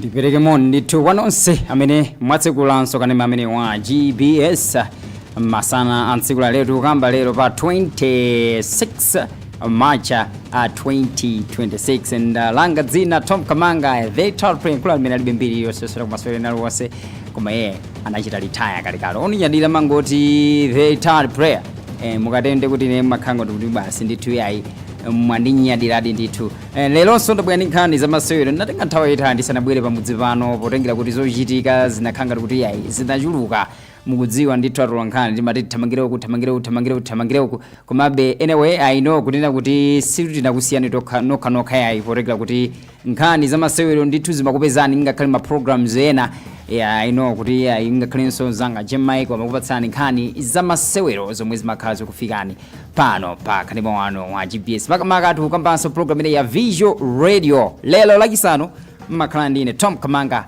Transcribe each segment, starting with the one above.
Ndipereke moni ndithu kwa nonse amene mwatsekulanso kanema amene wa GBS masana a tsiku la lero. Tikukamba lero pa 26 March 2026 and langa dzina Tom Kamanga, the tall prince, kula amene alibe mbiri yosesera kumasewera ena aliwonse, koma iye anachita retire kalekale. Oninyadira mangoti the third player, mukatende kuti ine makhango ndikuti basi ndithu yayi, mwandinyadiradi ndithu. Leronso ndabwera ndi nkhani zamasewero. Ndatenga nthawi yayitali ndisanabwere pamudzi pano potengera kuti zochitika zinakhanga kuti yayi, zinachuluka. Mukudziwa ndithu, atola nkhani timati thamangire uku, thamangire uku, thamangire uku, thamangire uku. Komabe anyway, I know kunena kuti situtinakusiyani tokha nokha nokha yayi, potengera kuti nkhani zamasewero ndithu zimakupezani ngakhale ma programs ena. Yeah, I know kuti yeah, ingakhalenso zanga Jemike amakupatsani nkhani zamasewero zomwe zimakhala zikufikani pano pa kanema wano wa GBS, makamaka tikukambanso program ine ya Visual Radio. Lero Lachisanu mmakhala ndine Tom Kamanga,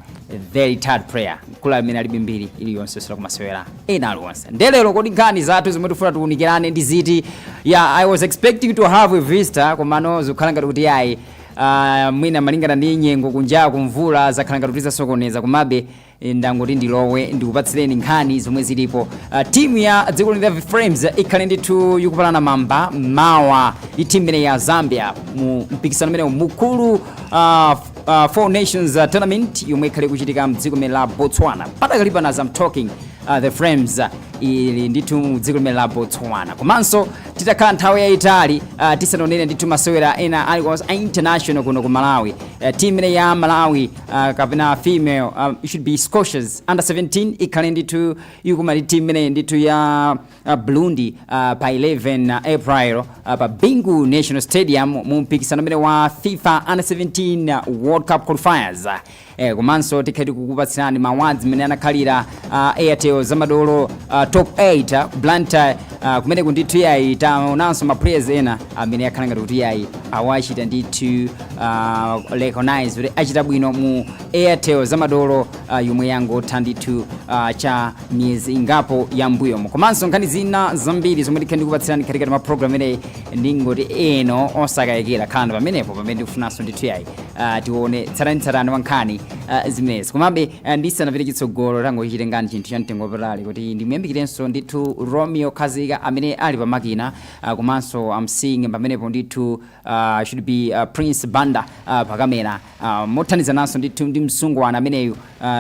the retired player, mkulu amene alibe mbiri iliyonse sera kumasewera ena aliwonse. Ndelero kodi nkhani zathu zomwe tifuna tiwunikirane ndi ziti? Yeah, I was expecting to have a visitor, komano zikukhala ngati kuti yayi, mwina malingana ndi nyengo kunja kumvula, zakhala ngati kuti zasokoneza. Komabe ndangoti ndilowe ndikupatsireni nkhani zomwe zilipo. Timu ya dziko lino, Flames, ikhale ndithu ikupalana mamba mawa ndi timu imene ya Zambia mu mpikisano umenewu mukulu Four Nations Tournament yomwe ikhale kuchitika mdziko limene la Botswana. Patakali pano, as I'm talking, the Flames ili ndithu mu dziko limene la Botswana. Komanso titakhala nthawi yayitali tisanonene ndithu masewera ena aliwonse a international kuno ku Malawi, team imene ya Malawi, kapena female, it should be Scorchers under 17, ikhale ndithu ikuma ndi team imene ndithu ya Burundi pa 11 April pa Bingu National Stadium mu mpikisano umene wa FIFA under 17 World Cup qualifiers. Komanso tikhale tikukupatsirani ma awards amene anakhalira Airtel Zamadolo top 8 Blantyre. Kumeneko ndithu yayi, taonanso ma players ena amene akhala ngati kuti yayi, awachita ndithu recognize kuti achita bwino mu Airtel Zamadolo yomwe yangotha ndithu cha miyezi ingapo ya mbuyomo, komanso nkhani zina zambiri zomwe tikhale ndikupatsirani katikati ma program imeneyi. Ndingoti eno osakayikira, khalani pamenepo pamene ndikufunanso ndithu yayi, tione tsatanitsatani wa nkhani zimenezi. Komabe ndisanapite chitsogolo, tangochitengani chinthu cha mtengo wapatali kuti ndimuyambikirenso ndithu Romeo Khazika amene ali pamakina, komanso I'm seeing pamenepo ndithu should be Prince Banda pakamera, mothandizananso ndithu ndi msungwana ameneyu,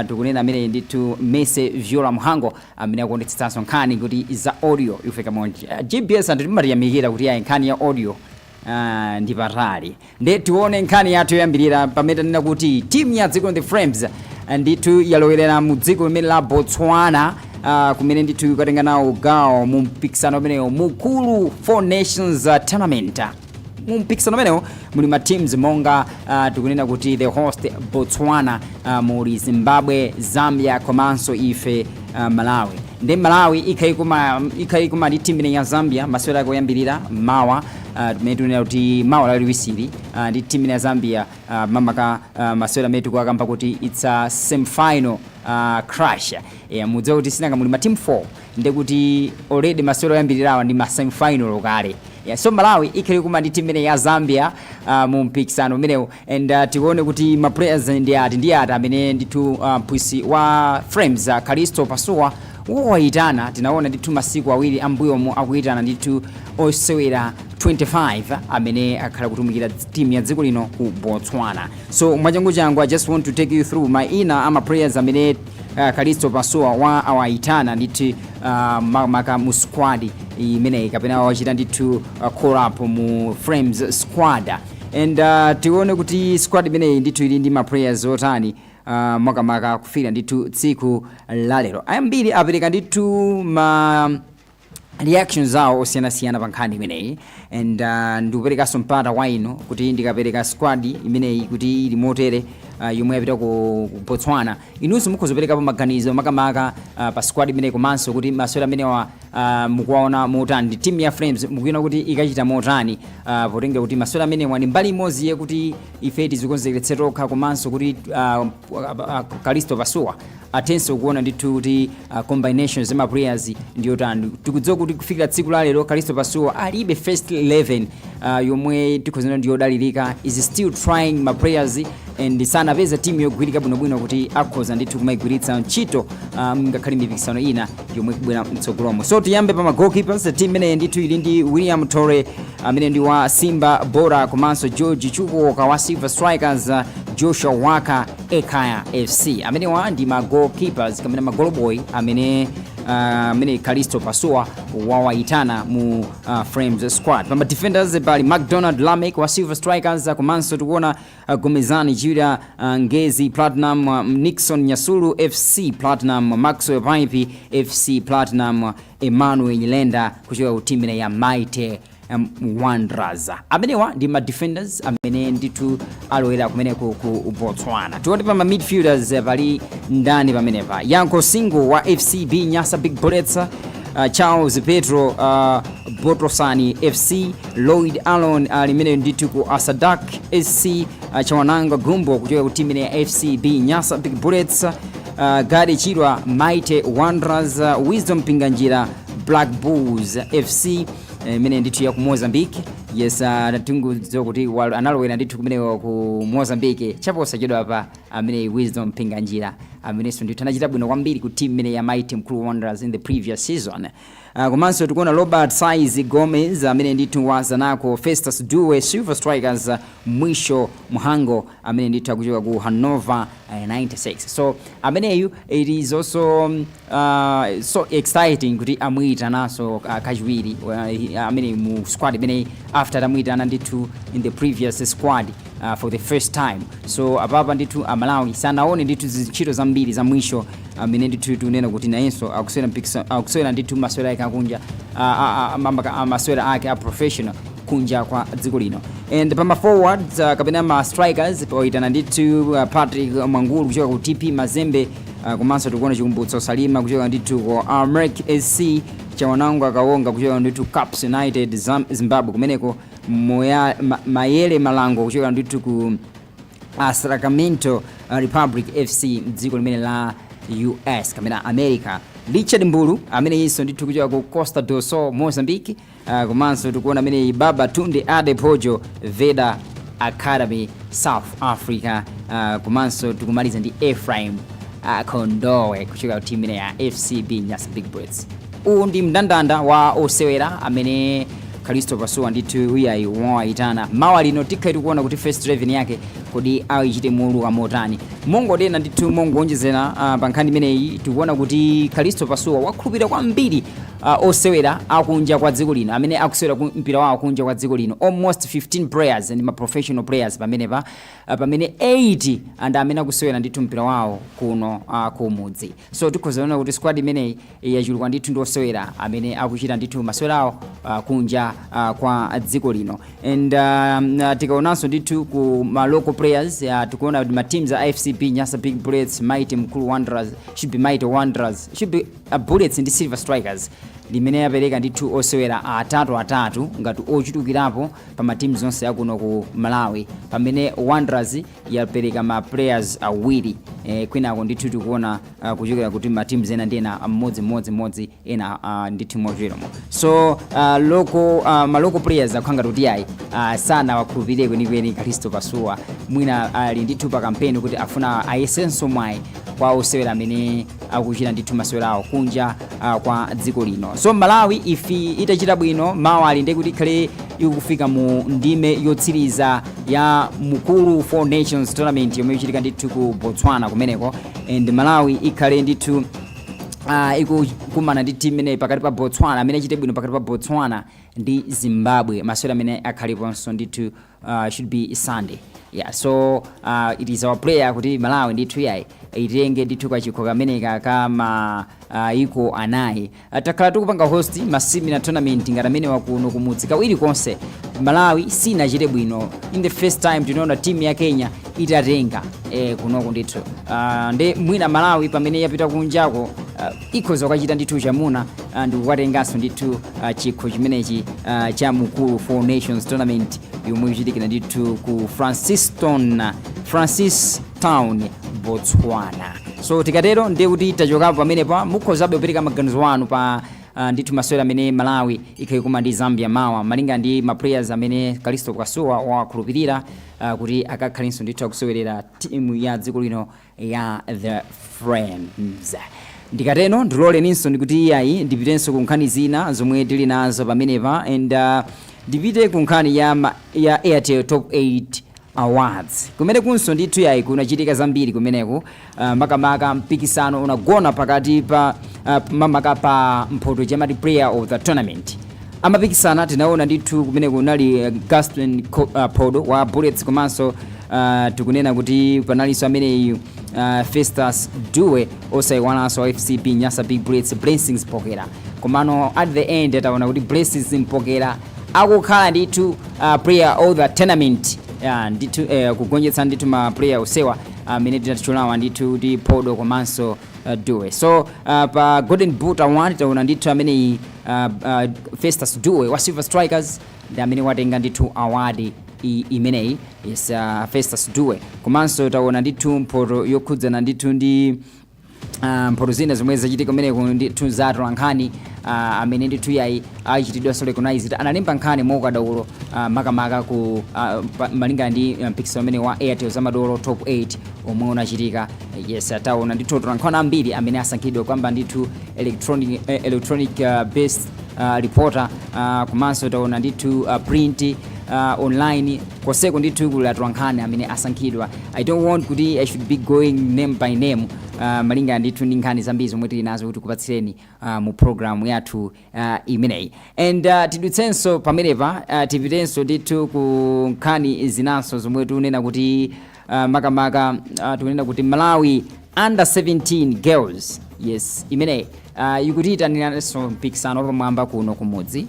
tikunena ameneyu ndithu Mese Viola Mhango amene akuonetsetsanso nkhani kuti za audio ifika monji. GBS anthu timatiyamikira kuti yayi, nkhani ya audio ndi patali. Nde tione nkhani yathu yoyambirira pamene tanena kuti timu ya dziko, the Flames, ndithu yalowerera mu dziko limene la Botswana, kumene ndithu ikatenga nawo gawo mu mpikisano umenewo mukulu Four Nations Tournament. Mu mpikisano umenewo muli ma teams monga tikunena kuti the host Botswana, muli Zimbabwe, Zambia komanso ife Malawi. Ndi Malawi ikhayikuma ndi timu imene ya Zambia masewera ake oyambirira mawa, timene tikunena kuti mawa laliwisiri, ndi timu imene ya Zambia, mamaka masewera amene tikuakamba kuti it's a semifinal clash. Yeah, mudziwa kuti sinanga muli ma team 4, ndekuti already masewera oyambirirawa ndi ma semifinal kale. Yeah, so Malawi ikhale kuma ndi timu imene ya Zambia mu mpikisano umenewu and tione kuti ma players ndi ati ndi ati amene ndithu mphunzitsi wa Flames, Kalisto Pasuwa, wowayitana. Tinaona ndithu masiku 2 ambuyomu akuyitana ndithu osewera 25 amene akhala kutumikira timu ya dziko lino ku Botswana. So mwachangu changu, I just want to take you through maina ama players amene Kalisto Pasuwa wa awayitana ndithu maka mu squad imeneyi, kapena wachita ndithu call up mu Flames squad, and tione kuti squad imeneyi ndithu ili ndi ma players otani, makamaka kufika ndithu tsiku lalero. Ambiri apereka ndithu ma reactions awo osiyanasiyana pa nkhani imeneyi and ndikuperekanso mpata kwa inu kuti ndikapereka squad imeneyi kuti ili motere, yomwe yapita ku Botswana, inunso mukhoza kuperekapo maganizo makamaka pa squad imeneyi, komanso kuti masewera amenewa mukuwaona motani, ndi team ya Flames mukuona kuti ikachita motani, potengera kuti masewera amenewa ndi mbali imodzi yekuti ife tizikonzekeretse tokha, komanso kuti Kalisto Pasuwa athenso kuona ndithu kuti combinations za players ndiyotani. Tikudziwa kuti kufikira tsiku la lero Kalisto Pasuwa alibe first 11 yomwe tikhozana ndiyodalirika, is still trying ma players. And sanapeza timu yogwirika bwinobwino kuti akhoza ndithu kumayigwiritsa ntchito ngakhale mipikisano ina yomwe ikubwera mtsogolomo. So tiyambe pa ma goalkeepers. Team imeneyi ndithu ili ndi William Torre amene ndi wa Simba Bora, komanso George Chukuoka wa Silver Strikers, Joshua Waka, Ekaya FC. Amenewa ndi ma goalkeepers kamene ma goalboy amene Calisto Pasua wawayitana mu Frames squad. Pama defenders pali McDonald Lamek wa Silver Strikers, komanso tikuona Gomezani Julia, Ngezi Platinum, Nixon Nyasulu, FC Platinum, Maxwell Paipi, FC Platinum, Emmanuel Nyilenda kuchoka ku timu ya Mighty Wanderers. Amenewa ndi ma defenders amene ndithu alowera kumeneko ku Botswana. Tione pa ma midfielders, pali ndani pamenepa? Yanko Singo wa FCB Nyasa Big Bullets, Charles Petro, Botrosani FC, Lloyd Alon limene ndithu ku Asadak SC, Chawananga Gumbo kuchoka ku timu ya FCB Nyasa Big Bullets, Gadi Chirwa, Mighty Wanderers, Wisdom Pinganjira, Black Bulls FC imene ndithu ya ku Mozambique. Yes, tingudziwa kuti analowera ndithu kumeneko ku Mozambique chaposachedwa pa amene Wisdom Pinganjira, amenenso ndithu anachita bwino kwambiri ku team imene ya Mighty Mkulu Wanderers in the previous season. Komanso tikuona Robert Saiz Gomez amene ndithu wa Zanaco, Festus Due, Silver Strikers, Mwisho Mhango amene ndithu akuchoka ku Hanover 96. So ameneyu, it is also so exciting kuti amuyitanaso kachiwiri amene mu squad imene after atamuyitana ndithu in the previous squad for the first time. So apapa ndithu Amalawi sanaone ndithu zintchito zambiri za Mwisho amene ndithu tunena kuti nayenso akusewera akusewera ndithu masewera ake akunja, masewera ake a professional kunja kwa dziko lino. And pama forwards kapena ma strikers, poitana ndithu Patrick Mwangulu kuchoka ku TP Mazembe, komanso tikuona Chikumbutso Salima kuchoka ndithu ku Armek SC, Chawanangwa Kawonga kuchoka ndithu Caps United, Zimbabwe kumeneko, Mayele Malango kuchoka ndithu ku Sacramento Republic FC mdziko limene la US kapena America, Richard Mbulu amene inso ndithu kuchoka ku Costa do Sol, Mozambique, komanso tikuona amene Baba Tunde Ade Pojo, Veda Academy, South Africa, komanso tikumaliza ndi Ephraim Kondowe kuchoka ku timu imene ya FCB Nyasa Big Bullets. Uwu ndi mndandanda wa osewera amene Calisto Pasuwa ndithu uyayi wawayitana. Mawa lino tikhale tikuona kuti first 11 yake kodi ayichite moluka motani. Mongodena ndithu, mongonjezera pa nkhani imeneyi, tikuona kuti Calisto Pasuwa wakhulupirira kwambiri osewera akunja kwa dziko lino amene akusewera mpira wawo kunja kwa dziko lino. Almost 15 players ndi ma professional players pamenepa, pamene 8 and amene akusewera ndithu mpira wawo kuno kumudzi. So tikhoza kuona kuti squad imeneyi yachuluka ndithu ndi osewera amene akuchita ndithu masewera awo kunja kwa dziko lino. And tikaonanso ndithu ku ma local players, tikuona kuti ma teams a FCB Nyasa Big Bullets, Mighty Mkulu Wanderers, should be Mighty Wanderers, should be Bullets ndi Silver Strikers limene yapereka ndithu osewera atatu atatu ngati ochulukirapo pa ma teams onse akuno ku Malawi, pamene Wanderers yapereka ma players awiri. Kwinako ndithu tikuona kuchokera kuti ma teams ena ndi ena mmodzi mmodzi mmodzi, ena ndithu mocheromo. So local ma local players akukhanga kuti ayi, sanawakhulupirire kwenikweni Calisto Pasuwa. Mwina ali ndithu pa kampeni kuti afuna ayesenso mwayi kwa osewera amene akuchita ndithu masewera awo kunja kwa dziko lino. So Malawi ifi itachita bwino mawa ali ndi kuti ikhale ikufika mu ndime yotsiriza ya Mukuru Four Nations Tournament yomwe ikuchitika ndithu ku Botswana kumeneko, and Malawi ikhale ndithu ikukumana ndi timu imeneyi pakati pa Botswana, amene achite bwino pakati pa Botswana ndi Zimbabwe, masewera amene akhaliponso ndithu should be Sunday. Yeah, so it is our prayer kuti Malawi ndithu yayi itenge ndithu kachikho kameneka kama iko anayi. Takhala tikupanga host ma similar tournament ngati amene wakuno kumudzi kawiri konse, Malawi sinachite bwino. In the first time tinaona timu ya Kenya itatenga kunoko ndithu. Ndi mwina Malawi pamene yapita kunjako ikhoza kukachita ndithu chamuna ndikukatenganso ndithu chikho chimenechi cha Mukuru Four Nations Tournament yomwe ikuchitikira ndithu ku Francistown, Botswana. So tikatero ndiye kuti tachokapo pamenepa. Mukhozabe kupereka maganizo anu pa ndithu masewera amene Malawi ikhale kuma ndi Zambia mawa, malinga ndi ma players amene Kalisto Kasuwa wakhulupirira kuti akakhalenso ndithu akusewerera timu ya dziko lino ya The Flames. Ndikateno ndiloleninso ndikuti iyayi, ndipitenso ku nkhani zina zomwe tili nazo pamenepa and ndipite ku nkhani ya Airtel Top 8 Awards, kumene kunso ndithu yayi kunachitika zambiri kumeneku. Makamaka mpikisano unagona pakati pa mamaka pa mphoto chamati player of the tournament. Amapikisana tinaona ndithu kumene kunali Gaston Podo wa Bullets, komanso tikunena kuti panalinso ameneyu Festus Due, osayiwalanso wa FCB Nyasa Big Bullets, Blessings Pokera. Komano at the end taona kuti Blessings Mpokera akukhala ndithu player of the tournament ndithu kugonjetsa ndithu ma player osewa amene tinatchulawa ndithu ndi Podo komanso Due. So pa Golden Boot Award taona ndithu ameneyi Festus Due wa Silver Strikers ndi amene watenga ndithu award imeneyi. Yes, Festus Due. Komanso taona ndithu mphoto yokhudzana ndithu ndi mphoto zina zomwe zachitika kumeneko ndithu za atolankhani amene ndithu yayi achitidwanso recognized, analemba nkhani mwaukadaulo makamaka ku malingana ndi mpikisano amene wa Airtel Zamadolo Top 8 omwe unachitika. Yes, taona ndithu atolankhani ambiri amene asankhidwa kwamba ndithu electronic based reporter, komanso taona ndithu print, online, koseko ndithu kuli atolankhani amene asankhidwa. I don't want kuti I should be going name by name, malingana ndithu ndi nkhani zambiri zomwe tili nazo kuti kupatsireni mu program yathu imeneyi. And tidutsenso pamenepa, tipitenso ndithu ku nkhani zinanso zomwe tikunena kuti makamaka tikunena kuti Malawi Under 17 Girls, yes, imeneyi ikutiyitaniranso mpikisano wapamwamba kuno kumudzi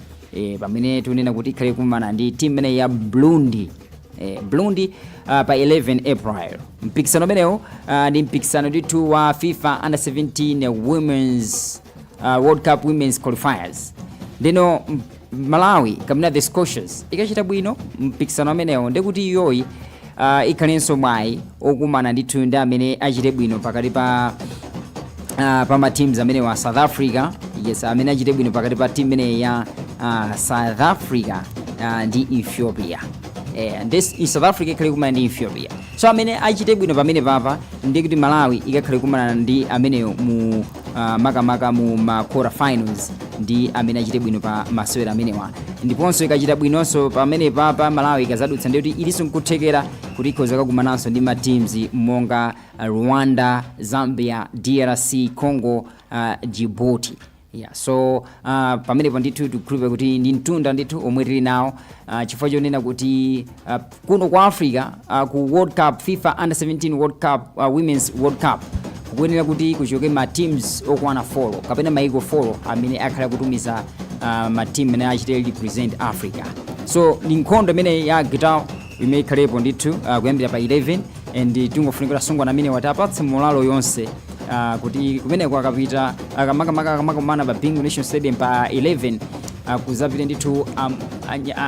pamene tikunena kuti ikhale kumana ndi team imeneyi ya Burundi, Burundi pa 11 April. Mpikisano umenewu ndi mpikisano ndithu wa FIFA Under 17 Women's World Cup Women's Qualifiers. Ndino Malawi kapena The Scorchers ikachita bwino mpikisano amenewo, ndikuti iyoyi ikhalenso mwayi okumana ndithu ndi amene achite bwino pakati pa ma teams amene wa South Africa. Yes, amene achite bwino pakati pa team imeneyi ya South Africa ndi Ethiopia. Ndi South Africa ikhale kumana ndi Ethiopia. So amene achite bwino pamene papa, ndi kuti Malawi ikakhale kumana ndi ameneyo mu makamaka mu ma quarter finals, ndi amene achite bwino pa masewera amenewa. Ndiponso ikachita bwinonso pamene papa, Malawi ikazadutsa, ndi kuti ilinso nkuthekera kuti ikhoza kakumananso ndi ma teams monga Rwanda, Zambia, DRC Congo, Djibouti. Yeah, so pamenepo ndithu tikukhulupirira kuti ndi mtunda ndithu omwe tili nawo, chifukwa chonena kuti kuno ku Africa, ku World Cup, FIFA Under 17 World Cup, Women's World Cup, kukuyenera kuti kuchoke ma teams okwana 4 kapena maiko 4 amene akhala kutumiza ma team amene achite represent Africa. So ndi nkhondo imene ya gitawo imene ikhalepo ndithu kuyambira pa 11, and tingofunikira asungwana amene watapatse morale yonse kuti kumeneko akapita, akamakamaka akamakumana pa Bingu National Stadium pa 11, kuzapite ndithu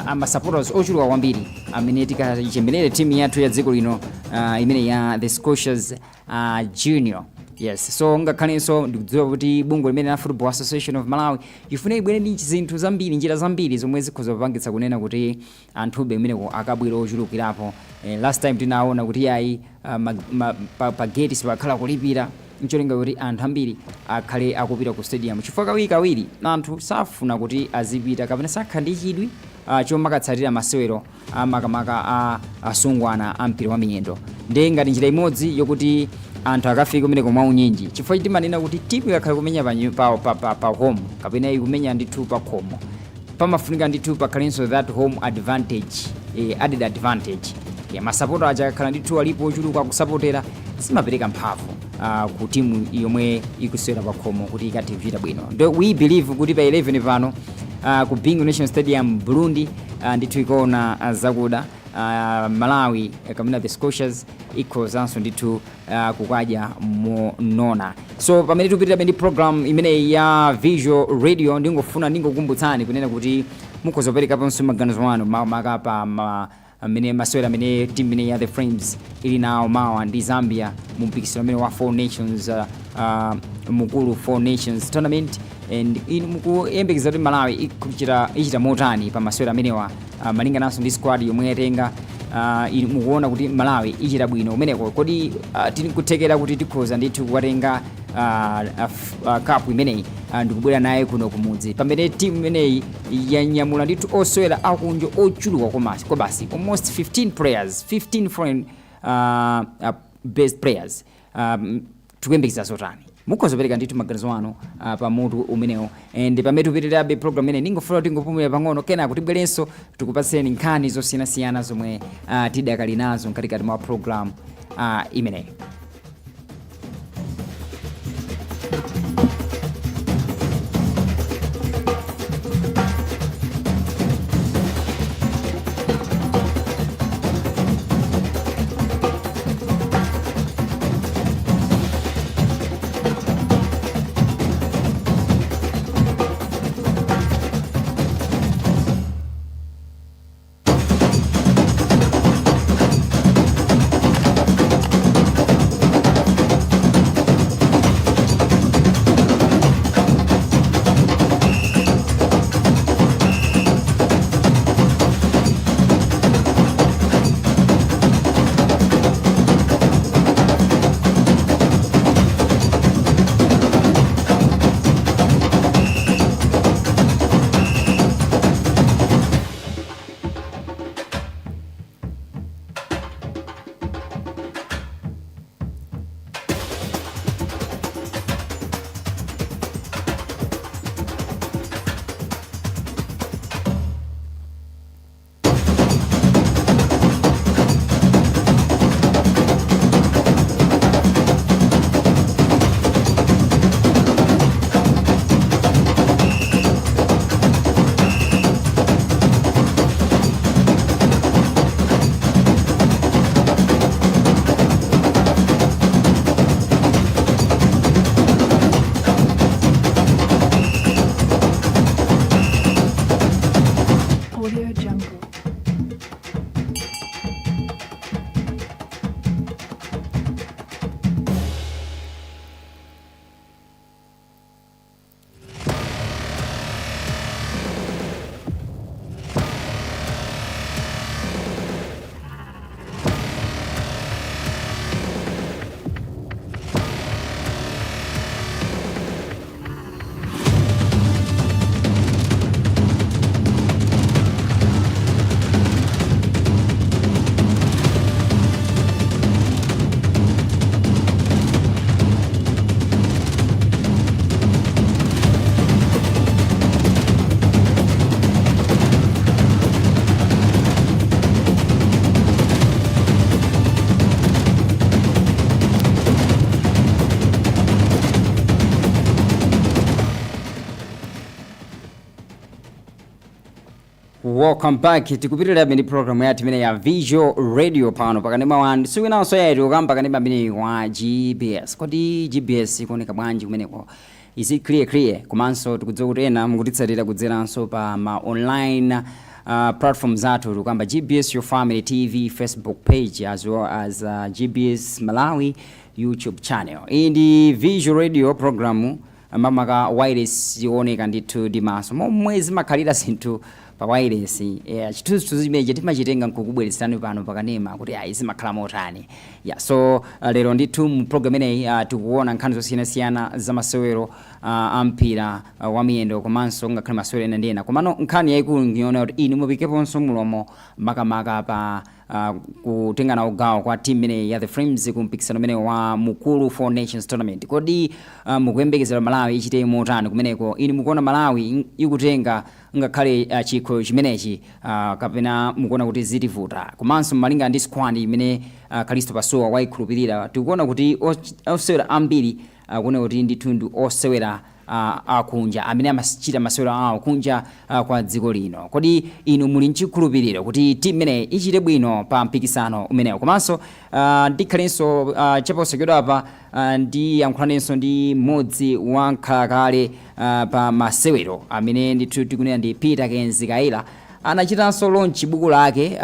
ama supporters ochuluka kwambiri amene tikachemelere timu yathu ya dziko lino imene ya The Scorchers Junior. Yes, so ngakhalenso ndikudziwa kuti bungwe limene la Football Association of Malawi ifune ibwere ndi zinthu zambiri, njira zambiri zomwe zikhoza kupangitsa kunena kuti anthube imeneko akabwera ochulukirapo. Last time tinaona kuti yayi, pa gate sipakhala kulipira, ncholinga kuti anthu ambiri akhale akupita ku stadium, chifukwa kawirikawiri anthu safuna kuti azipita kapena sakhala ndi chidwi chomakatsatira masewero amakamaka a asungwana a mpira wa miyendo. Ndi ngati njira imodzi yokuti anthu akafike kumeneko mwaunyinji, chifukwa timanena kuti timu ikakhala kumenya pa home kapena ikumenya ndithu pa khomo, pamafunika ndithu pakhalenso that home advantage, added advantage ya masapota aja. Akakhala ndithu alipo ochuluka kusapotera, zimapereka mphamvu ku timu yomwe ikusewera pa khomo kuti ikathe kuchita bwino. Ndo we believe kuti pa 11 pano ku Bingu National Stadium, Burundi ndithu ikuona zakuda. Malawi kapena The Scorchers ikhozanso ndithu kukadya monona. So pamene tikupitirabe ndi program imeneyi ya Visual Radio, ndingofuna ndingokumbutsani kunena kuti mukhoza kuperekaponso maganizo anu makamaka pa amene masewera amene team imene ya The Flames ili nawo mawa ndi Zambia mu mpikisano amene wa Four Nations, Mukuru Four Nations Tournament. And inu mukuyembekeza kuti Malawi ichita motani pa masewero amenewa, malingananso ndi squad yomwe yatenga? Inu mukuona kuti Malawi ichita bwino kumeneko? Kodi tili kuthekera kuti tikhoza ndithu kukatenga cup imeneyi ndikubwera naye kuno kumudzi, pamene timu imeneyi yanyamula ndithu osewera akunja ochuluka kobasi, almost 15 players, 15 foreign based players? Tikuyembekeza zotani? Mukhoza kupereka ndithu maganizo anu pa mutu umenewo. And pamene tikupitirirabe program imene, ningofuna kuti tingopumulira pang'ono, kenako tibwerenso tikupatseni nkhani zosiyanasiyana zomwe tidakali nazo mkatikati mwa program imeneyi. Audio Jungle. Welcome back. Tikupitirirabe ndi program yathu imene ya Visual Radio pano pakanema 1. Siwinanso yetu kamba kanema amene wa GBS. Kodi GBS ikuoneka bwanji kumeneko? Is it clear clear? Komanso tikudziwa kuti ena mukutitsatira kudzeranso pa ma online platforms athu. Tikukamba GBS Your Family TV Facebook page, as well as GBS Malawi YouTube channel. Iyi ndi Visual Radio program, mamaka wireless ioneka ndithu ndi maso, momwe zimakhalira zinthu pa wireless. Yeah, chithunzithunzi chimenechi timachitenga nkukubweretserani pano pakanema kuti ayi, zimakhala motani. Yeah, so lero ndithu mu program imeneyi tikuona nkhani zosiyanasiyana za masewero ampira wa miyendo, komanso ngakhale masewero ena ndi ena. Komano nkhani yayikulu ndiyoona kuti inu mupikeponso mulomo, makamaka pa kutenga nawo gawo kwa team imeneyi ya The Flames ku mpikisano umene wa Mukuru Four Nations Tournament. Kodi mukuyembekezera Malawi ichite motani kumeneko? Inu mukuona Malawi ikutenga ngakhale chikho chimenechi, kapena mukuona kuti zitivuta? Komanso malinga ndi squad imene Kalisto Pasuwa wayikhulupirira, tikuona kuti osewera ambiri akuona kuti ndithu ndi osewera akunja amene amachita masewero awo kunja kwa dziko lino. Kodi inu muli mchikhulupiriro kuti timu imeneyi ichite bwino pa mpikisano umenewo? Komanso ndikhalenso chaposachedwapa ndiyankhulanenso ndi mmodzi wa nkhalakale pa masewero amene ndithu tikunena ndi Peter Kenzi Kaila. Anachitanso launch buku lake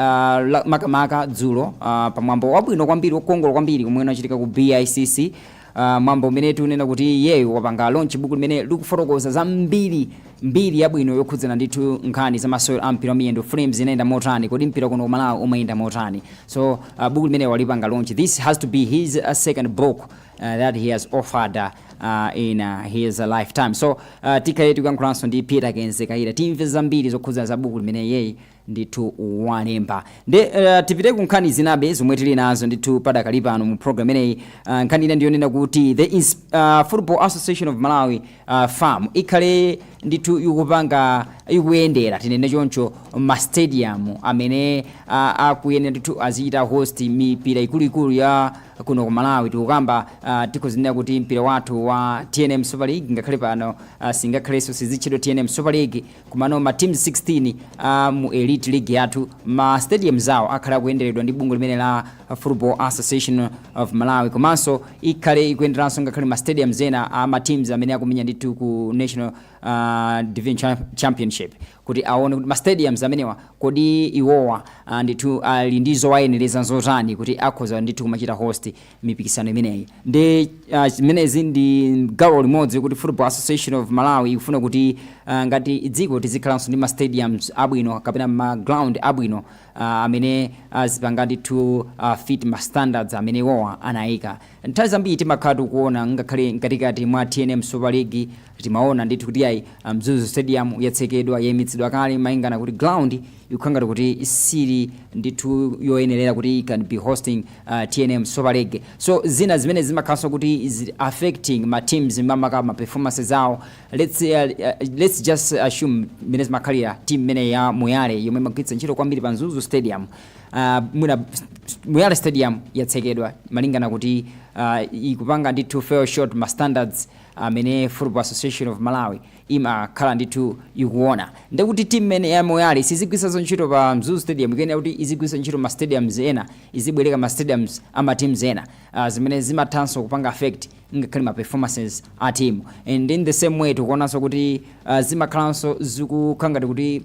makamaka dzulo, pamwambo wabwino kwambiri, wokongola kwambiri, kumene unachitika ku BICC. Mwambo umene tikunena kuti iyeyo wapanga launch buku limene likufotokoza zambiri, mbiri yabwino yokhudzana ndithu nkhani za masewero a mpira wa miyendo. Flames inayenda motani? Kodi mpira kuno ku Malawi umayenda motani? So buku limene walipanga launch, this has to be his second book that he has offered in his lifetime. So tikhale tikuyankhulanso ndi Peter Kenze Kaira, timve zambiri zokhudzana za buku limene iyeyi ndithu walemba. Ndi tipite ku nkhani zinabe zomwe tili nazo ndithu padakali pano mu program imeneyi. Nkhani ina ndiyonena kuti the Football Association of Malawi, FAM, ikhale ndithu ikupanga, ikuyendera, tinene choncho, ma stadium amene akuyenera ndithu azichita host mipira ikuluikulu ya kuno ku Malawi. Tikukamba, tikuzinena kuti mpira wathu wa TNM Super League, ngakhale pano singakhalenso, sizitchedwa TNM Super League, kumano ma teams 16 mu Elite League yathu, ma stadium zawo akhala akuyenderedwa ndi bungwe limene la Football Association of Malawi. Komanso ikhale ikuyenderanso ngakhale ma stadiums ena a ma teams amene akumenya ndithu ku National Division Championship, kuti aone kuti ma stadiums amenewa, kodi iwowa ndithu ali ndi zowayenereza zotani kuti akhoza ndithu kumachita host mipikisano imeneyi. Ndi zimenezi ndi gawo limodzi kuti Football Association of Malawi ikufuna kuti ngati dziko tizikhalanso ndi ma stadiums abwino kapena ma ground abwino amene azipanga ndithu fit ma standards amene iwowa anayika. Nthawi zambiri timakhala tikuona, ngakhale mkatikati mwa TNM Super League, timaona ndithu kuti ayi, Mzuzu Stadium yatsekedwa, yayimitsidwa kale, malingana kuti ground ikukhala ngati kuti sili ndithu yoyenerera kuti can be hosting TNM Super League. So zina zimene zimakhalanso kuti is affecting ma teams, mamaka ma performances awo. Let's just assume mmene zimakhalira, team imene ya Moyale yomwe imagwiritsa ntchito kwambiri pa Mzuzu Stadium, mwina Moyale Stadium yatsekedwa malingana kuti ikupanga ndithu fail short ma standards amene Football Association of Malawi imakhala ndithu ikuona. Ndekuti team imene ya Moyale sizigwiritsanso ntchito pa Mzuzu Stadium, ikuyenera kuti izigwiritsa ntchito ma stadiums ena, izibwereka ma stadiums ama teams ena, zimene zimathanso kupanga affect ngakhale ma performances a team. And in the same way, tikuonanso kuti zimakhalanso zikukhala ngati kuti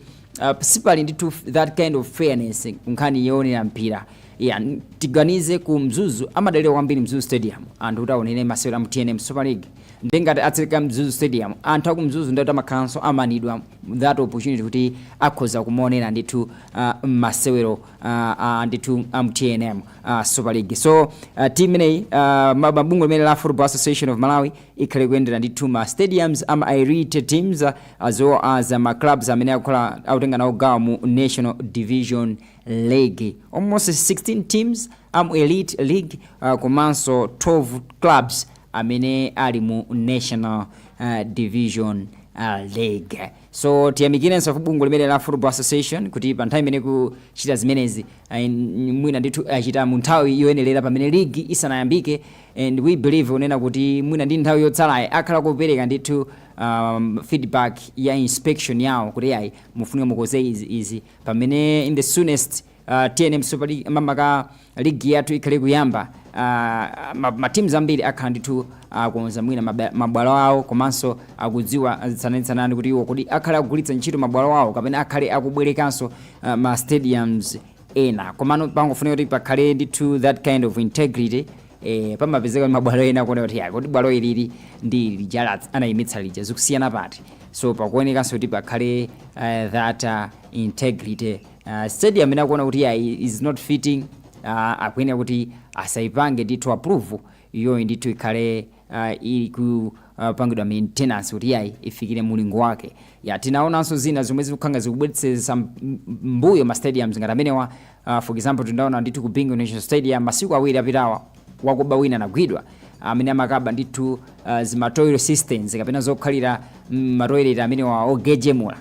sipali ndithu that kind of fairness nkhani yoonera mpira. Yeah, tiganize ku Mzuzu, amadalira kwambiri Mzuzu Stadium anthu kuti aonere masewera mu TNM Super League. Ndingati atseka Mzuzu Stadium, anthu aku Mzuzu ndati amakhalanso amanidwa that opportunity kuti akhoza kumaonera ndithu masewero ndithu amu TNM Super League. So team imeneyi, mabungwe limene la Football Association of Malawi ikhale kuyendera ndithu ma stadiums ama elite teams, as well as ma clubs amene akukhala akutenga nawo gawo mu National Division League, almost 16 teams amu Elite League, komanso 12 clubs amene ali mu National Division League. So tiyamikirenso bungwe limene la Football Association kuti pa nthawi imene kuchita zimenezi, mwina ndithu achita mu nthawi yoyenerera pamene league isanayambike. And we believe unena kuti mwina ndi nthawi yotsalayi akhala kupereka ndithu feedback ya inspection yawo kuti ayi, mufunika mukoze izi, izi, pamene in the soonest TNM Super League, mamaka ligi yathu, ikhale kuyamba, ma teams ambiri akhala ndithu akonza mwina mabwalo awo, komanso akudziwa tsananitsanani kuti iwo kodi akhale akugwiritsa ntchito mabwalo awo kapena akhale akubwerekanso ma stadiums ena. Komano pangofunika kuti pakhale ndithu that kind of integrity. Pamapezeka mabwalo ena kuona kuti ya, kodi bwalo ilili ndi lija anayimitsa lija zikusiyana pati? So pakuonekanso kuti pakhale that integrity. Stadium imene akuona kuti ya, is not fitting, akuyenera kuti asayipange ndithu approve iyoyi, ndithu ikhale ili kupangidwa maintenance kuti yayi, ifikire mulingo wake. Ya, tinaonanso zina zomwe zikukhanga zikubweretsa mbuyo ma stadiums ngati amenewa. For example, tinaona ndithu ku Bingu National Stadium masiku 2 apitawa, wakuba wina anagwidwa amene amakaba ndithu zima toilet systems kapena zokhalira ma toilet amenewa ogejemula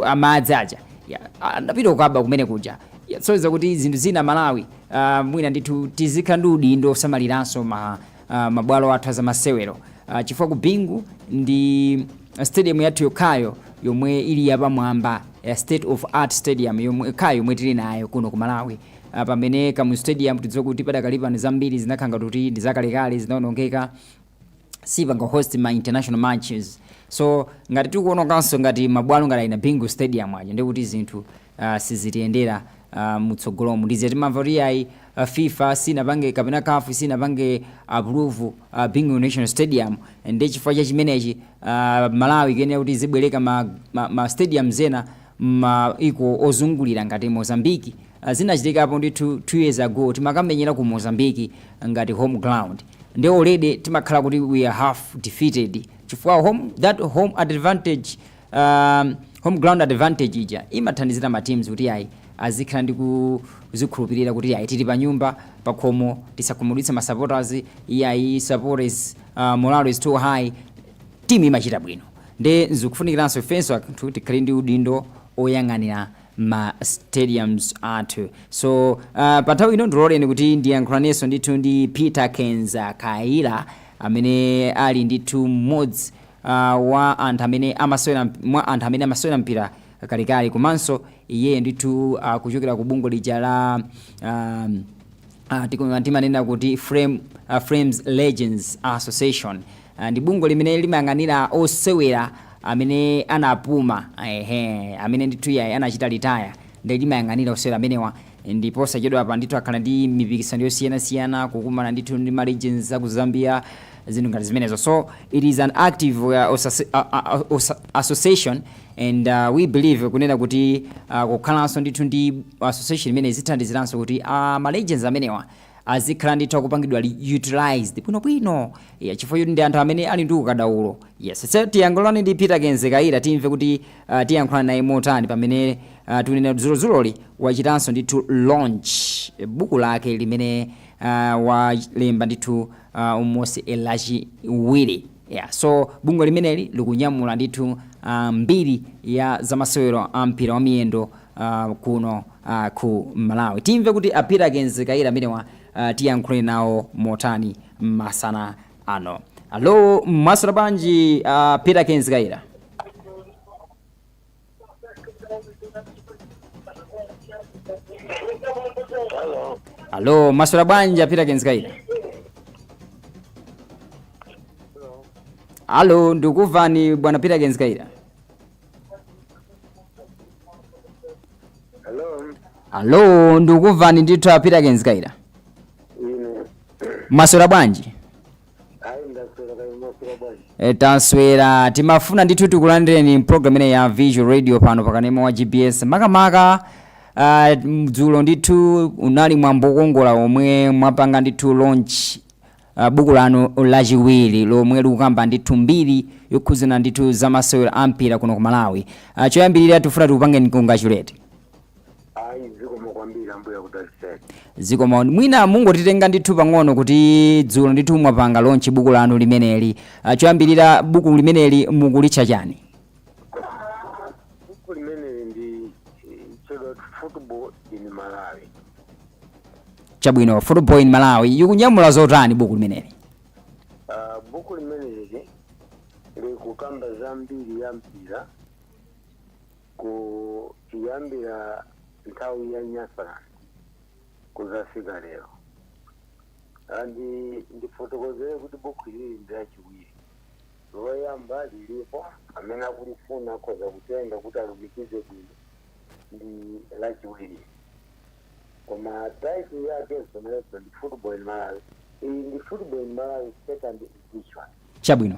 amadzi aja. Ya, anapita kukaba kumene kuja. Ya, so kuti zinthu zina Malawi, mwina ndithu tizikhala ndi udindo osamaliranso mabwalo athu azamasewero, chifukwa ku Bingu ndi stadium yathu yokhayo yomwe ili yapamwamba, ya state of art stadium yomwe yokhayo yomwe tili nayo kuno ku Malawi. Pamene Kamuzu Stadium, tidziwa kuti padakali pano zambiri zinakhala kuti ndi zakalekale, zinawonongeka, sipanga host ma international matches. So ngati tikuonokanso ngati mabwalo ngati aina Bingu Stadium aja, ndikuti zinthu sizitiyendera mutsogolomu. Ndize timamva kuti ayi, FIFA sinapange kapena CAF sinapange approve Bingu National Stadium. Ndi chifukwa cha chimenechi Malawi ikuyenera kuti izibwereka ma stadiums ena maiko ozungulira ngati Mozambique. Zinachitikapo ndithu 2 years ago, timakamenyera ku Mozambique ngati home ground. Ndi already timakhala kuti we are half defeated, chifukwa that home advantage, home ground advantage ija imathandizira ma teams kuti ayi, azikhala ndi kuzikhulupirira kuti ayi, tili pa nyumba pakhomo, tisakhumudwitse ma supporters. Iyayi, supporters morale is too high, timu imachita bwino. Ndi zikufunikiranso ifenso anthu tikhale ndi udindo oyang'anira ma stadiums athu. So pa nthawi ino ndiloleni kuti ndiyankhulanenso ndithu ndi Peter Kenza Kaila, amene ali ndithu mmodzi wa anthu amene amasewera, mwa anthu amene amasewera mpira kalekale, komanso iye ndithu kuchokera ku bungwe lija la timanena kuti Flames Legends Association. Ndi bungwe limene limayang'anira osewera amene anapuma, ehe, amene ndithu yayi anachita retire, ndi limayang'anira osewera amenewa. Ndipo sachedwa apa ndithu akhala ndi mipikisano yosiyanasiyana, kukumana ndithu ndi ma legends aku Zambia, zinthu ngati zimenezo. So it is an active association and we believe kunena kuti kukhalanso ndithu ndi association imene zithandiziranso kuti ma legends amenewa azikhala ndithu akupangidwa utilized bwinobwino, yeah, chifukwa choti ndi anthu amene ali ndi ukadaulo. Yes, so tiyankhulane ndi Peter Kenze Kaira, timve kuti tiyankhulana naye motani pamene tunena dzulozuloli wachitanso ndithu launch buku lake limene walemba ndithu umosi lachiwiri. Yeah, so bungwe limeneli likunyamula ndithu mbiri ya zamasewero a mpira wa miyendo kuno ku Malawi. Timve kuti a Peter Kenze Kaira amenewa tiyankhule nawo motani masana ano. Alo, mwaswera bwanji, Peter Kenze Kaira? Hello. Alo, mwaswera bwanji, a Peter Kenze Kaira? Alo, ndikuvani, bwana Peter Kenze Kaira. Hello. Alo, ndikuvani ndithu, a Peter Kenze Kaira. Ine. Mwaswera bwanji? Ayi, ndaswera, kaya mwaswera bwanji? E, taswera. Timafuna ndithu tikulandireni program imene ya Visual Radio pano pakanema wa GBS. Makamaka dzulo ndithu unali mwambo wokongola omwe mwapanga ndithu launch buku lanu lachiwiri lomwe likukamba ndithu mbiri yokhuzana ndithu zamasewero a mpira kuno ku Malawi. Choyambirira tifuna tikupangeni congratulate. Ayi, zikomo kwambiri, Ambuye akudalitseni. Zikomo. Mwina mungotitenga ndithu pang'ono kuti dzulo ndithu mwapanga launch buku lanu limeneli. Choyambirira, buku limeneli mukulitcha chani? Buku limeneli ndi chedwa Football in Malawi. Chabwino, Football in Malawi ikunyamula zotani buku limeneli? Buku limeneli likukamba zambiri ya mpira kuyambira nthawi ya Nyasaland kuzafika lero. Andi ndifotokozere kuti buku ilili ndi lachiwiri. Loyamba lilipo, amene akulifuna akhoza kutenga kuti alumikize bwino. Ndi lachiwiri, koma title yake zonsezo ndi Football in Malawi. Iyi ndi Football in Malawi second edition. Chabwino.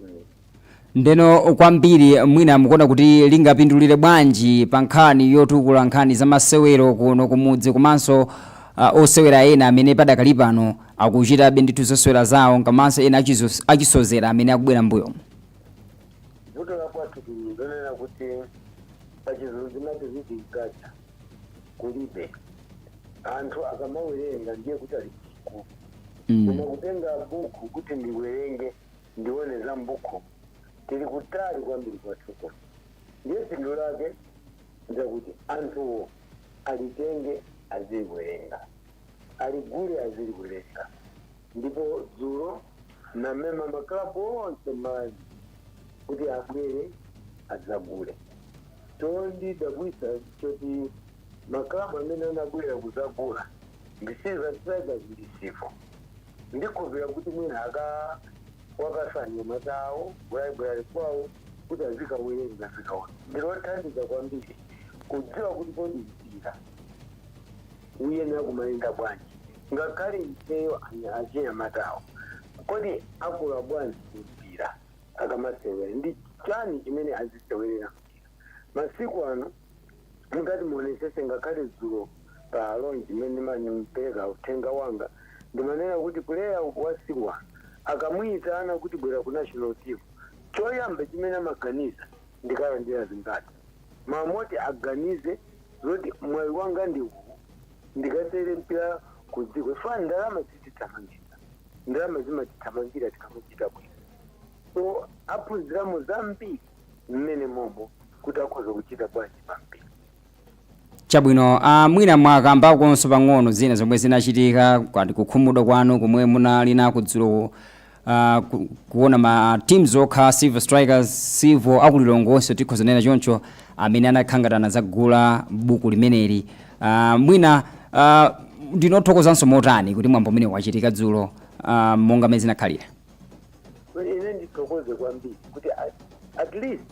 Mm. Ndeno kwambiri mwina mukuona kuti lingapindulire bwanji pa nkhani yotukula nkhani za masewero kuno kumudzi, komanso osewera ena amene padakali pano akuchitabe ndithu zosewera zawo, komanso ena achisozera amene akubwera mbuyo? Vuto la kwathu ndonena kuti pachizungu zimati reading culture kulibe. Anthu akamawerenga ndiye kuti ali kusukulu, koma kutenga buku kuti ndiwerenge, ndione za mbuku, tili kutali kwambiri kwathuko. Ndiye phindu lake njakuti anthuwo alitenge aziliwerenga, aligule aziliwerenga. Ndipo dzulo namema maklabu onse Malawi kuti abwere adzagule. Chondidabwisa choti maklabu amene anabwera kudzagula ndi Silver Strikers ndi Civo. Ndikhulupira kuti mwina aka wakasanya matawo library kwawo kuti azikawerenga, azikaona. Ndilothandiza kwambiri kudziwa kuti kodi mpira Uyenera kumayenda bwanji? Ngakhale ifeyo achinyamatawo, kodi akula bwanji mpira akamasewera? Ndi chani chimene azisewerera mpira masiku ano? Mukati muonesese, ngakhale dzulo pa launch imene ndimpereka uthenga wanga, ndimanena kuti player wasiku ano akamuyitana kuti bwera ku national team, choyamba chimene amaganiza, "Ndikalandira zingati?" Mamoti aganize zoti mwayi wanga ndi uwu, ndikasere mpira ku dziko. Fana ndalama zitithamangira, ndalama zimatithamangira tikamachita bwino. So aphunziramo zambiri mmene momo kuti akhoza kuchita bwanji pampira. Chabwino. Mwina mwakambakonso pang'ono zina zomwe zinachitika kwati kukhumudwa kwanu komwe munali nako dzulo, kuona ma teams okha, Silver Strikers, Silver akulilongonso, tikhoza nena choncho, amene anakhangatana zagula buku limeneli. Mwina ndinothokozanso motani kuti mwambo umene wachitika dzulo, monga mmene zinakhalira? Ine ndithokoze kwambiri kuti at least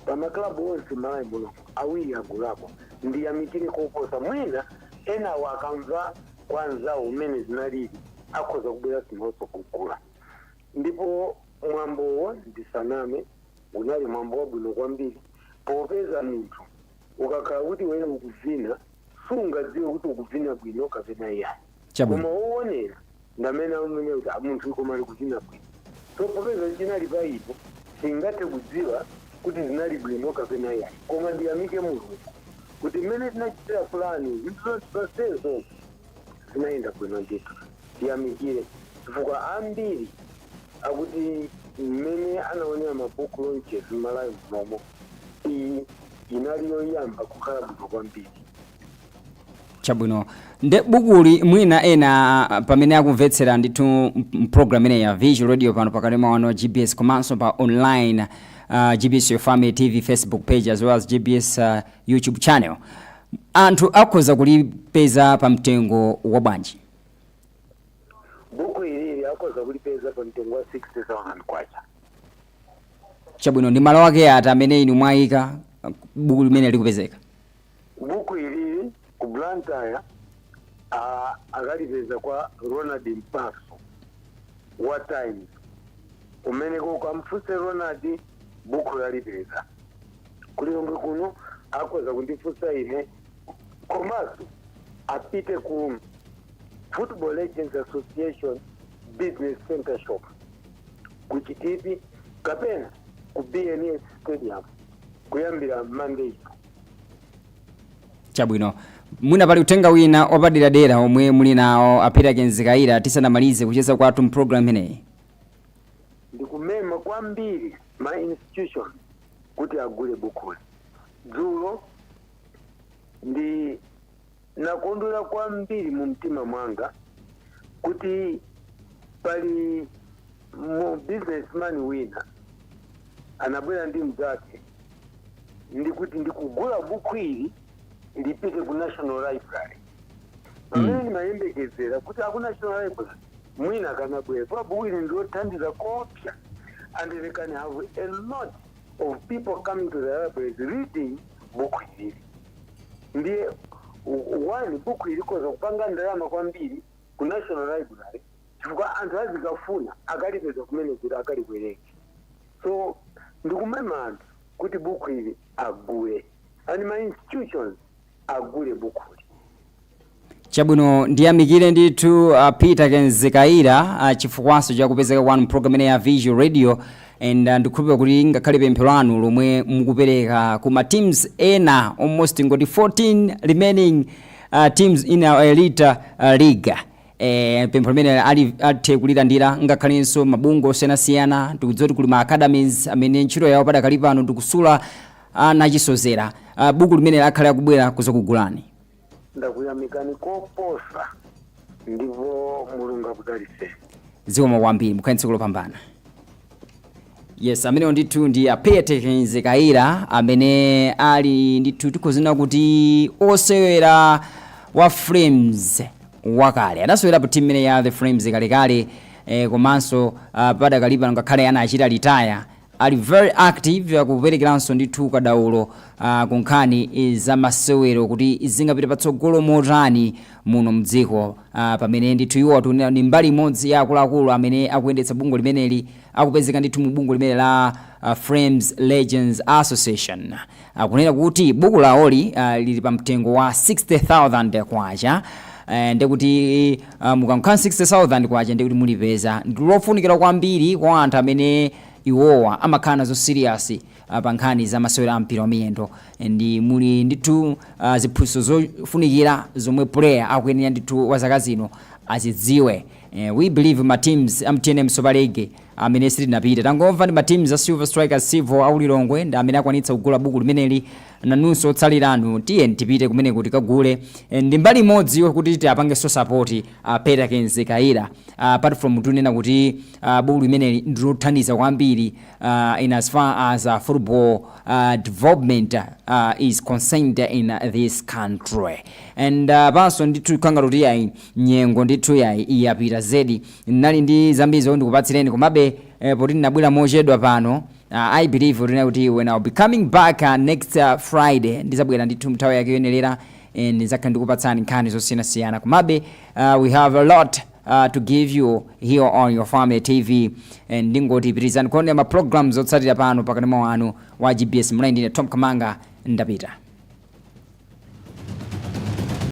pamaklabu onse Malawi muno awiri agulako. Ndiyamikire koposa. Mwina enawo akamva kwa anzawo umene zinalili, akhoza kubwera sinonso kugula. Ndipo mwambowo, ndisaname, unali mwambo wabwino kwambiri, popeza munthu ukakhala kuti wene ukuvina, sungadziwe kuti ukuvina bwino kapena iyayi. Koma woonera ndamene amene kuti, "Ah, munthu koma ali kuvina bwino." So popeza chinali pa ipo, singathe kudziwa kuti zinali bwino kapena iyayi. Koma ndiyamike Mulungu kuti mmene tinachitira plan, zinthu zonsezo zinayenda bwino ndithu. Tiyamikire chifukwa ambiri akuti mmene anaonera ma book launches m'Malawi munomo, iyi inali yoyamba kukhala bwino kwambiri. Chabwino. Nde bukuli, mwina ena pamene akumvetsera ndithu program ineyi ya Visual Radio pano pakati mawano GBS, komanso pa online, GBS Your Family TV Facebook page as well as GBS YouTube channel, anthu akhoza kulipeza pa mtengo wa bwanji? Buku ilili akhoza kulipeza pa mtengo wa 60,000 kwacha. Chabwino. Ndi malo ake ati amene inu mwayika buku limene likupezeka? Buku ilili ku Blantyre akalipeza kwa Ronald Mpaso wa Times. Kumeneko ukamfunse Ronald, buku lalipeza. Kulilongwe kuno akhoza kundifunsa ine, komanso apite ku Football Legends Association Business Center shop ku Chitipi kapena ku BNS Stadium kuyambira Monday. Chabwino. Mwina pali uthenga wina wapaderadera omwe muli nawo, a Peter Kenzikaira, tisanamalize kucheza kwathu mpulogalamu imeneyi? Ndikumema kwambiri ma institution kuti agule bukuli. Dzulo ndi nakondwera kwambiri mu mtima mwanga kuti pali mu businessman wina anabwera ndi mzake ndikuti, "Ndikugula buku ili lipite ku National Library." Pamene ndimayembekezera kuti aku National Library mwina akanabwera pa buku ili, ndilothandiza kopsa, and they can have a lot of people coming to the libraries reading buku ilili. Ndiye one, buku ilikoza kupanga ndalama kwambiri ku National Library chifukwa anthu azikafuna akalipeza kumene kuti akaliwerenge. So ndikumema anthu kuti buku ili agule, and ma institutions agule bukuli. Chabwino. Ndiyamikire ndithu Peter Kenzikaira chifukwanso chakupezeka kwanu program imene ya Visual Radio, and ndikhulupirira kuti ngakhale pemphero lanu lomwe mukupereka ku ma teams ena, almost ngoti 14 remaining teams in our elite league, pempho limene ali athe kulilandira, ngakhalenso mabungwe osiyanasiyana. Ndikudziwa kuti kuli ma academies amene ntchito yawo padakali pano ndikusula anachisozera. Buku limene akhale akubwera kuzakugulani. Ndakuyamikani koposa, ndipo Mulungu akudalitseni. Zikomo kwambiri, mukhale tsiku lopambana. Yes, amenewo ndithu ndi a Peter Kenzikaira amene ali ndithu tikhozina kuti osewera wa Flames wakale, adasewerapo team imene ya the Flames kalekale, komanso padakali pano ngakhale anachita retire. Ali very active akuperekeranso ndithu kadaulo ku nkhani za masewero kuti zingapite patsogolo motani muno mdziko, pamene ndithu iwo atunena ni mbali imodzi ya akuluakulu amene akuyendetsa bungwe limeneli, akupezeka ndithu mu bungwe limene la Frames Legends Association. Akunena kuti buku lawoli lili pa mtengo wa 60,000 kwacha. Ndekuti mukankhala 60,000 kwacha, ndekuti mulipeza. Ndilofunikira kwambiri kwa anthu amene iwowa amakhala nazo serious pa nkhani za masewero a mpira wa miyendo. Ndi muli ndithu ziphunzitso zofunikira zomwe player akuyenera ndithu wa zaka zino azidziwe. We believe ma teams a MTN Super League amene sitinapita, tangomva ndi ma teams a Silver Strikers, Civo, a Lilongwe ndi amene akwanitsa kugula buku limeneli. Nanunso otsaliranu, tiye tipite kumene kuti kagule. Ndi mbali imodzi kuti tiapangenso support Peter Kenze Kaira. Apart from tunena kuti buku limeneli ndilothandiza kwambiri in as far as football development is concerned in this country. And panso ndithu khanga kuti yayi, nyengo ndithu yayi iyapita zedi. Nali ndi zambiri zomwe ndikupatsireni, komabe poti ndinabwera mochedwa pano, I believe tuna kuti when I'll be coming back next Friday, ndizabwera ndithu nthawi yake yoyenerera and ndizakhala ndikupatsani nkhani zosiyanasiyana. Komabe we have a lot to give you here on your Family TV, and ndingoti pitirizani kuonera ma programs otsatira pano pakati mwa wanu wa GBS. Mulayi ndine Tom Kamanga, ndapita.